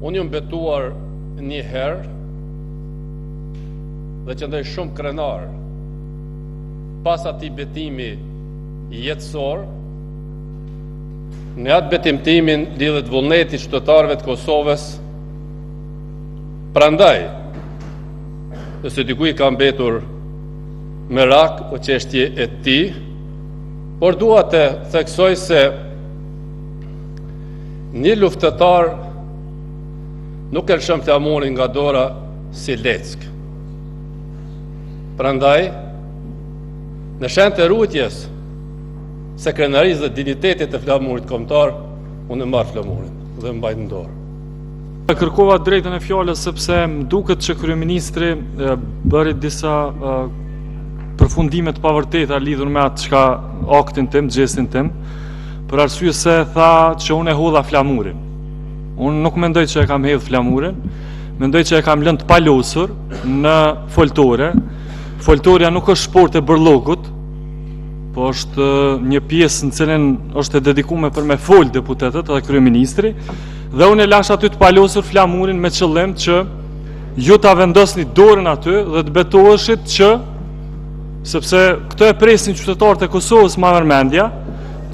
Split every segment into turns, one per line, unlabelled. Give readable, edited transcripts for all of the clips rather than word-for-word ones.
Unë jam betuar një herë dhe qëndroj shumë krenar pas atij betimi jetësor, në atë betim timin lidhet vullneti i qytetarëve të Kosovës. Prandaj, nëse dikuj i ka mbetur merak o çështje e tij, por dua të theksoj se një luftëtar nuk e lëshon flamurin nga dora si leckë. Prandaj, në shenjë të ruajtjes së krenarisë dhe dinjitetit të flamurit kombëtar, unë e marr flamurin dhe e mbaj në dorë.
E kërkova drejtën e fjalës sepse më duket që kryeministri bëri disa përfundime të pavërteta lidhur me atë çka aktin tim, gjestin tim, për arsye se tha që unë e hodha flamurin. Unë nuk mendoj që e kam hedh flamurin, mendoj që e kam lënë të palosur në foltore. Foltorja nuk është shportë e bërllokut, po është një pjesë në cilën është e dedikume për me fol deputetët dhe kryeministri, dhe unë e lash aty të palosur flamurin me qëllim që ju ta vendosni dorën aty dhe të betoheshit që sepse këtë e presin qytetarët e Kosovës ma merr mendja,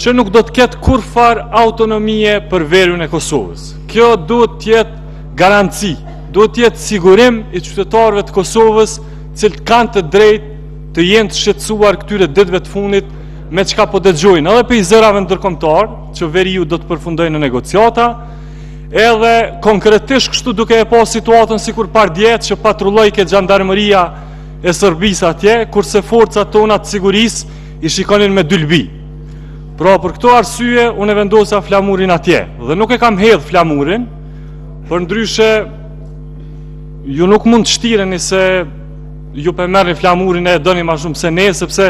që nuk do të ketë kurrfarë autonomie për veriun e Kosovës. Kjo duhet të jetë garanci, duhet të jetë sigurim i qytetarëve të Kosovës, të cilët kanë të drejtë të jenë të shqetësuar këtyre ditëve të fundit me çka po dëgjojnë edhe prej zërave ndërkombëtar që veriu do të përfundojë në negociata, edhe konkretisht kështu duke e pa situatën sikur pardje që patrullojke xhandarmëria e Serbisë atje, kurse forcat tona të sigurisë i shikonin me dylbi. Pra për këto arsye unë e vendosa flamurin atje dhe nuk e kam hedh flamurin, përndryshe ju nuk mund të shtireni se ju pe merrni flamurin e doni ma shumë se ne, sepse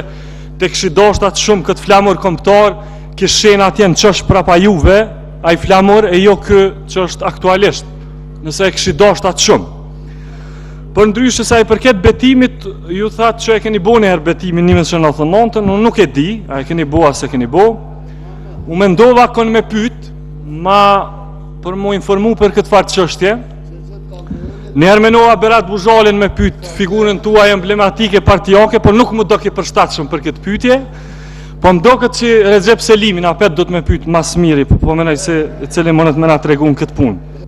të kishit dashtë aq shumë këtë flamur kombëtar, kish qenë atje në qosh prapa juve, ai flamur e jo ky që është aktualisht, nëse e kishit dashtë aq shumë. Përndryshe sa i përket betimit, ju thatë që e keni bo një herë betimin 1999, unë nuk e di, a e keni bo a s'e keni bo. U mendova kon me pyt, ma për m'u informu për këtë farë çështje. Njëherë menova Berat Buzhalin me pyt figurën tuaj emblematike partiake, por nuk m'u dok i përshtatshëm për këtë pyetje. Po më doket që Rexhep Selimin apet do të me pyt ma s'miri, po, po menoj se i cili mundet me na tregu në këtë punë.